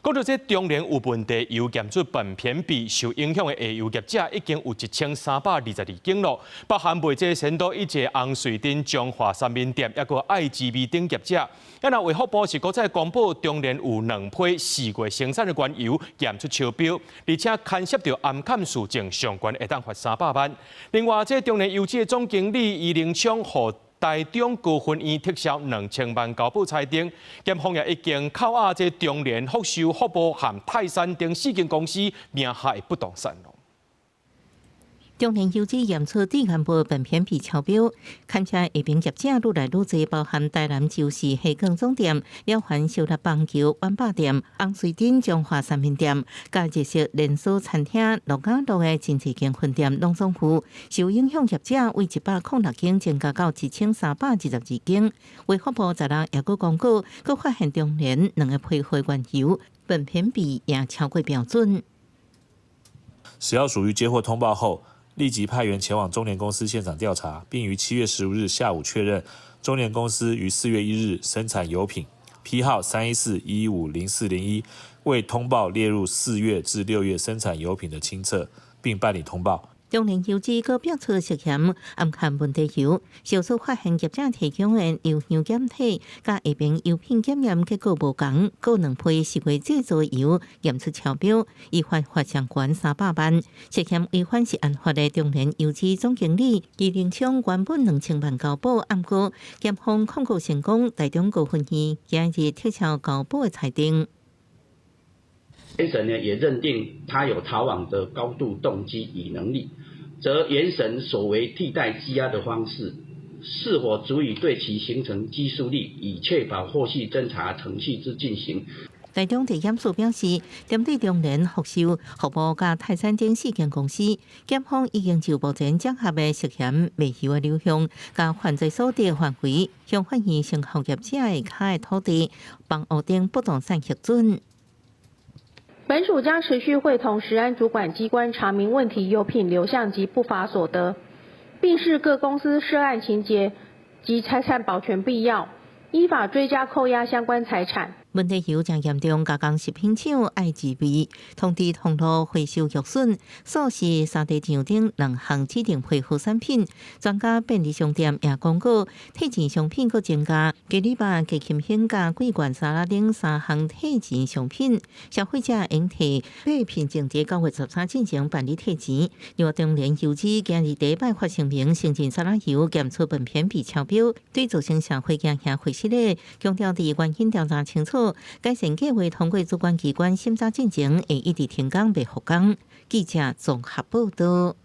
講到這中聯有問題油驗出苯偏比，受影響的下游業者已經有1322間咯，包含賣這仙都一節紅瑞丁、中華三麵店，抑閣愛之味等業者。啊，若衛福部是閣再公布，中聯有兩批4月生產的原油驗出超標，而且牽涉著頷崁事證上懸會當罰300萬。另外，這中聯油脂的總經理余寧昌予台中高分院撤銷2000萬交保裁定，檢方也已經扣押這中聯福壽服務和泰山等四間公司名下的不動產。中聯油脂驗出致癌物苯偏比超標，牽涉下邊業者愈來愈濟，包含台南周氏蝦羹總店、了凡燒臘棒球碗霸店、紅瑞丁中華三麵店、佮日式連鎖餐廳樂家樂的真濟間分店攏總有受影響業者為106間增加到1322間。衛福部十六也閣公告，閣發現中聯兩個批貨原油苯偏比也超過標準。食藥署於接獲通報後，立即派員前往中聯公司現場調查，並於7月15日下午確認中聯公司於4月1日生產油品批號314150401，未通報列入4月至6月生產油品的清冊，並辦理通報。中聯油脂閣爆出涉嫌頷崁問題油，小組發現業者提供的油樣檢體，佮下邊油品檢驗結果無仝，閣兩批4月製造油驗出超標，依法罰上懸300萬。涉嫌違反食安法的中聯油脂總經理余寧昌原本2000萬交保，毋過檢方控告成功，台中高分院今日撤銷交保的裁定。原審呢也認定他有逃亡的高度動機與能力，則原審所為替代羈押的方式，是否足以對其形成羈束力，以確保後續偵查程序之進行？台中地檢署表示，針對中聯福壽服務佮泰山等四間公司，檢方已經就目前掌握的涉嫌賣油的流向、佮犯罪所得範圍，向法院申請業者下跤的土地、房屋等不動產核准。本署將持續會同食安主管機關查明問題油品流向及不法所得，並視各公司涉案情節及財產保全必要，依法追加扣押相關財產。問題油誠嚴重，加工食品廠愛之味、通知通路回收玉筍、素食沙茶醬等兩項指定批號產品，專家便利商店也公告退錢商品閣增加，雞柳肉、雞禽興佮桂冠沙拉等三項退錢商品，消費者應提備憑證佇9月13進前辦理退錢。另外，中聯油脂今日第一擺發聲明，承認沙拉油檢出苯偏比超標，對造成社會驚嚇會失禮，強調佇原因調查清楚，改善計劃通過主管機關審查進前，會一直停工袂復工。記者綜合報道。